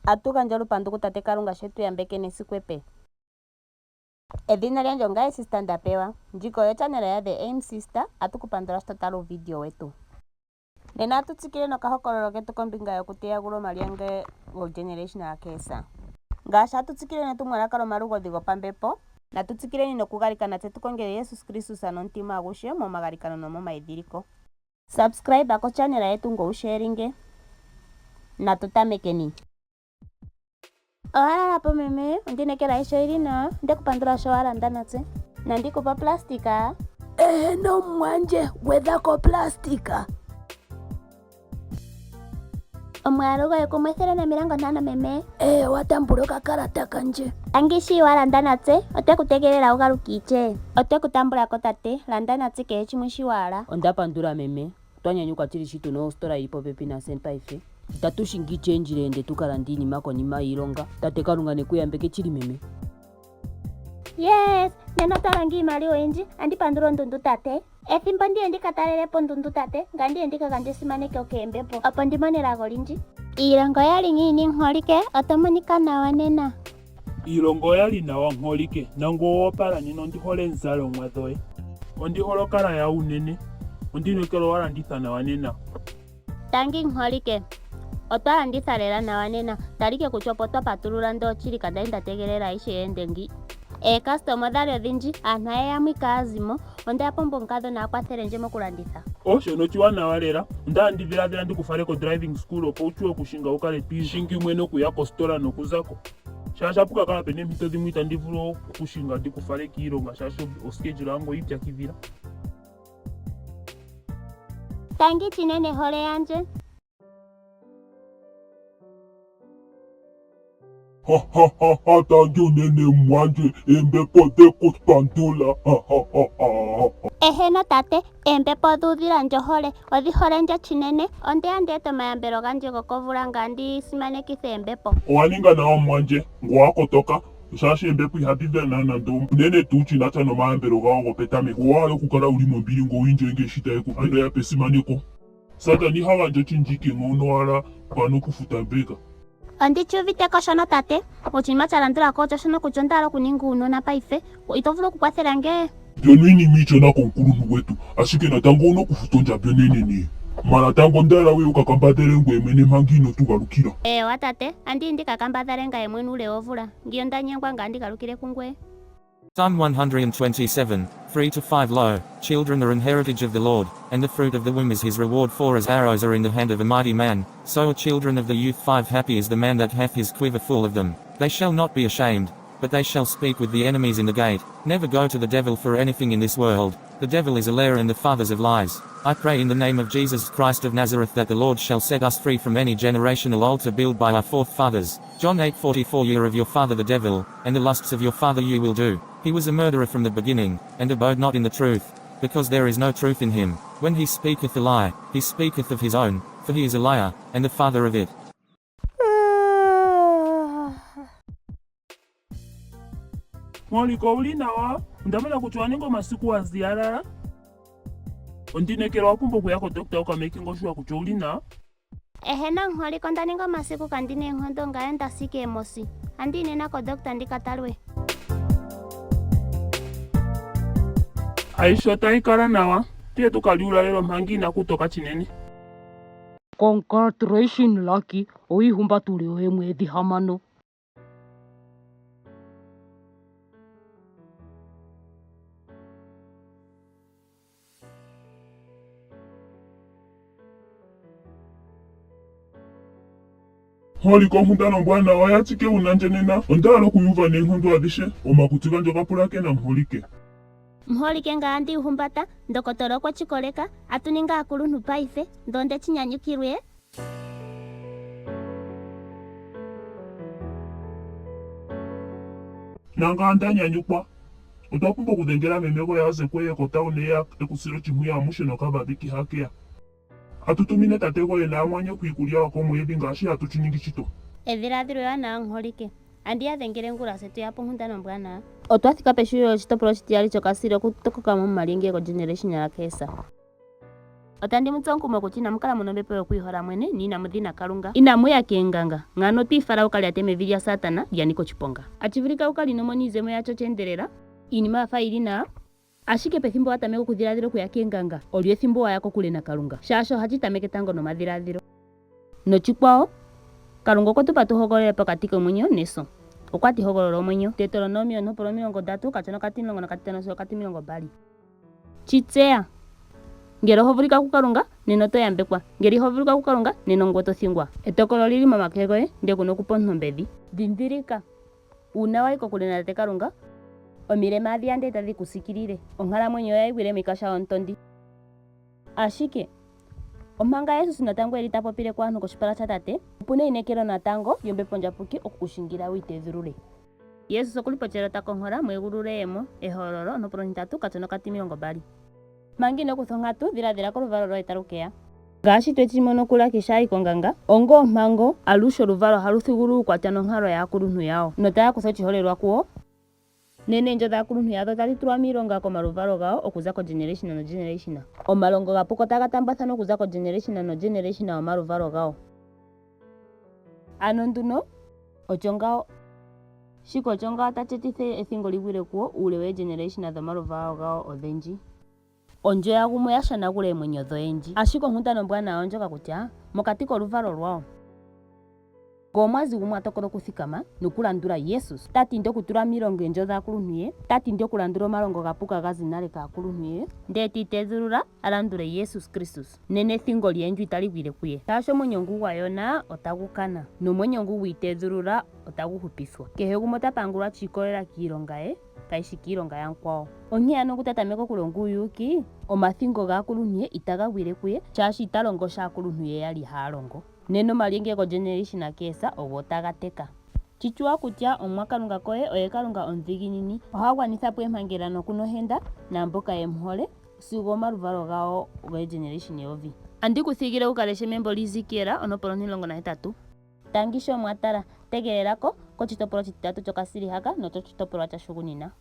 Atu gandja olupandu ku Tate Kalunga sho etu yambeke nesiku epe. Edhina lyandje ongaye Sister Ndapewa. Ndjika oyo channel ya The Aim Sister. Atu ku pandula sho to tala uuvidio wetu. Nena atu tsikile nokahokololo ketu kombinga yokuteyagula omalyenge goGenerational Curse. Ngaashi atu tsikile netumwalaka lyomalugodhi gopambepo, natu tsikileni nokugalikana tse tu kongele Jesus Kristus nomutima agushe momagalikano nomomaidhiliko. Subscribe ko channel yetu ngoye wu sharinge. Natu tamekeni. Owa lala po meme, ondi inekela ayihe oyi li nawa. Onde ku pandula sho wa landa natse. Nandi ku pe oplastika? Eheno mumwandje, gwedha ko oplastika. Omwaalu goye kumwe 150 meme. Eewa, tambula okakalata kandje. Tangi shi wa landa natse, otwe ku tegelela wu galuke itshee. Otwe ku tambula ko tate, landa natse kehe shimwe shi wa hala. Onda pandula meme. Otwa nyanyukwa chili shi tuna ositola yili popepi natse paife. Itatu shingi itshee endjila ende tu ka lande iinima konima yiilonga. Tate Kalunga neku yambeke chili meme. Yes! Nena otwa longa iimaliwa oyindji. Andi pandula ondundu tate. Ethimbo ndiye ndi ka talele po ondundu tate, ngame ndiye ndi ka gandje esimaneko keembepo, opo ndi mone elago olindji. Iilonga oyali ngiini muholike? Oto monika nawa nena. Iilonga oyali nawa muholike. Nangoye owa opala nena ondi hole omizalomwa dhoye. Ondi hole okala yawo unene. Ondi inekela owa landitha nawa nena. Tangi muholike. Otwa landitha lela nawa nena. Talike kutya opo twa patulula ndele oshili kandali nda tegelela ayihe yi ende ngi. Eekastoma odhali odhindji, aantu aye yamwe ikaya zimo. Onda pumbwa omukadhona a kwathele ndje mokulanditha. Oh, shono oshiwanawa lela. Onda li andi dhiladhila ndi ku fale ko-driving school opo wu tshuwe okushinga wu kale to ishingi mwene okuya kositola nokuza ko. Shaashi ohapu ka kala pe na eempito dhimwe itandi vulu okushinga ndi ku fale kiilonga shaashi oschedule yange oyi ipyakidhila. Tangi chinene hole yandje. Ha ha ha ha, tangi unene mumwandje, eembepo dhe ku pandula. Ha ha ha ha. Eheno tate, eembepo odhu udhila ndje ohole, odhi hole ndje chinene. Onde ya ndi ete omayambelo gandje gokovula nga ndi simanekithe eembepo. Owa ninga nawa mumwandje, ngoye owa kotoka, shaashi eembepo ihadhi dhana nando, unene tuu shi na sha nomayambelo gawo gopetameko. Owa hala okukala wu li mombili ngoye wu indjoye eshi taye ku pe noya pe esimaneko. Satana iha gandja oshindji ike ngono owala pwaana okufuta mbeka. Ondi shi uvite ko shono tate. Oshinima sha landula ko osho shono kutya onda hala okuninga uunona paife. Ito vulu okukwathela nge? Mbyono iinima iishona komukuluntu gwetu, ashike natango owuna okufuta ondjambi onene nee. Mala tango onda hala wuye wuka kambadhale ngweye mwene manga ino tu galukila. Eewa tate, andiyi ndi ka kambadhale ngaye mwene uule wovula. Ngiya onda nyengwa ngaye andi galukile kungweye. Psalm 127, 3 to 5 Lo, children are an heritage of the Lord, and the fruit of the womb is his reward for as arrows are in the hand of a mighty man, so are children of the youth 5 Happy is the man that hath his quiver full of them, they shall not be ashamed, but they shall speak with the enemies in the gate. Never go to the devil for anything in this world, the devil is a liar and the fathers of lies. I pray in the name of Jesus Christ of Nazareth that the Lord shall set us free from any generational altar built by our forefathers. John 8:44 Ye are of your father the devil, and the lusts of your father ye will do. He was a murderer from the beginning, and abode not in the truth, because there is no truth in him. When he speaketh a lie, he speaketh of his own, for he is a liar, and the father of it. Muholike owuli nawa? Onda mona kutya owa ninga omasiku wa ziyalala. Ondi inekela owa pumbwa okuya kodokita wu ka makinge sure kutya owuli nawa. Eheno muholike onda ninga omasiku kandi na eenkondo ngaye onda si keemosi. Andi yi nena kodokita ndi ka talwe. Aishe otayi kala nawa. Tuye tu ka lye uulalelo manga inaku toka chinene. Congratulation Lucky, owi ihumbata uule weemwedhi hamano. Holiko onkundana ombwanawa oya tike wuna ndje nena. Onda hala oku yi uva neenkondo adhishe. Omakutsi gandje oga pulakena muholike. Muholike ngaa ndi ihumbata, ndokotola okwe chi koleka, atu ningi aakuluntu paife, ndee onde chi nyanyukilwe. Nangame nda nyanyukwa. Otwa pumbwa okudhengela meme goye a ze ko e ye kotown e ye e ku sile oshimpwiyu amushe nokavadhi ha ke ya. Atu tumine tate goye naamwanyoko iikulya yokomwedhi ngaashi hatu shi ningi shito. Edhiladhilo ewanawa muholike. Andi ya dhengele ngula se tuya ponkundana ombwanawa. Otwa thika peshulilo lyoshitopolwa oshitiyali shokasiri okutokoka mo momalyenge goGeneration yaCaesar. Otandi mu tsu omukumo kutya inamu kala mu na ombepo yokwiihola mwene ne inamu dhina Kalunga. Inamu ya keenganga, ngano oto ifala wu ka lyate mevi lyaSatana lya nika oshiponga. Achi vulika wu kale ino mona iizemo yacho che endelela, iinima oya fa yi li nawa, ashike pethimbo wa tameke okudhiladhila okuya keenganga, olyo ethimbo wa ya kokule naKalunga, shaashi ohachi tameke tango nomadhiladhilo. Nochikwawo, Kalunga okwe tu pa tu hogolole pokati komwenyo neso. Okwa ti hogolola omwenyo. Deuteronomio ontopolwa 30 okatya nokatimulongo nokatitano sigo okatimilongo mbali. Chi tseya. Ngele oho vulika kuKalunga, nena oto yambekwa. Ngele iho vulika kuKalunga, nena ongoye oto thingwa. Etokolo oli li momake goye, ndele ku na okupa omuntu ombedhi. Ndhindhilika, Uuna wa yi kokule naTate Kalunga, omilema ohadhi ya ndele tadhi ku sikilile. Onkalamwenyo yoye ohayi gwile miikaha yomutondi. Ashike, omanga Jesus natango e li ta popile ko aantu koshipala shaTate, opu na einekelo natango lyOmbepo Ondjapuki oku ku shingila wu itedhulule. Jesus oku li posheelo ta konkola, mu egulule ye mo. Ehololo, ontopolwa ontintatu, okatse nokatimilongombali. Manga ino kutha onkatu, dhiladhila koluvalo lwoye talu ke ya. Ngaashi twe shi mono kuLakis sho a yi konganga, onga ompango, aluhe oluvalo ohalu thigulula uukwatya nonkalo yaakuluntu yawo, notaya kutha oshiholelwa kuwo. Nena eendjo dhaakuluntu yadho otadhi tulwa miilonga komaluvalo gawo okuza kogeneration nogeneration. Omalongo ga puka otaga taambathanwa okuza kogeneration nogeneration yomaluvalo gawo. Ano nduno, osho ngawo. Shika osho ngawo tashi etitha ethingo li gwile kuwo uule weegeneration dhomaluvalo gawo odhindji. Ondjo yagumwe oya shanagula eemwenyo dhoyendji. Ashike onkundana ombwanawa oondjoka kutya, mokati koluvalo lwawo, ngele omwa zi gumwe a tokola okuthikama nokulandula Jesus, ta tindi okutula miilonga eendjo dhaakuluntu ye, ta tindi okulandula omalongo ga puka ga zi nale kaakuluntu ye, ndele ti itedhulula a landule Jesus Kristus, nena ethingo lyeendjo itali gwile kuye, shaashi omwenyo ngu gwa yona otagu kana, nomwenyo ngu gwi itedhulula otagu hupithwa. Kehe gumwe ota pangulwa shi ikolelela kiilonga ye, kayi shi kiilonga yamukwawo. Onkee ano ngu ta tameke okulonga uuyuuki, omathingo gaakuluntu ye itaga gwile kuye, shaashi ita longo sho aakuluntu ye ya li haa longo. Nena omalyenge gogeneration keesa ogo taga teka. Shi tshuwa kutya Omuwa Kalunga koye oye Kalunga omudhiginini. Oha gwanitha po eempangela noku na ohenda naamboka ye mu hole, sigo omaluvalo gawo goegeneration eyovi. Andi ku thigile wu ka leshe membo lyaEzekiel ontopolwa 18. Tangi sho mwa tala. Tegelela ko, koshitopolwa oshititatu chokasili haka nochoshitopolwa chashugunina.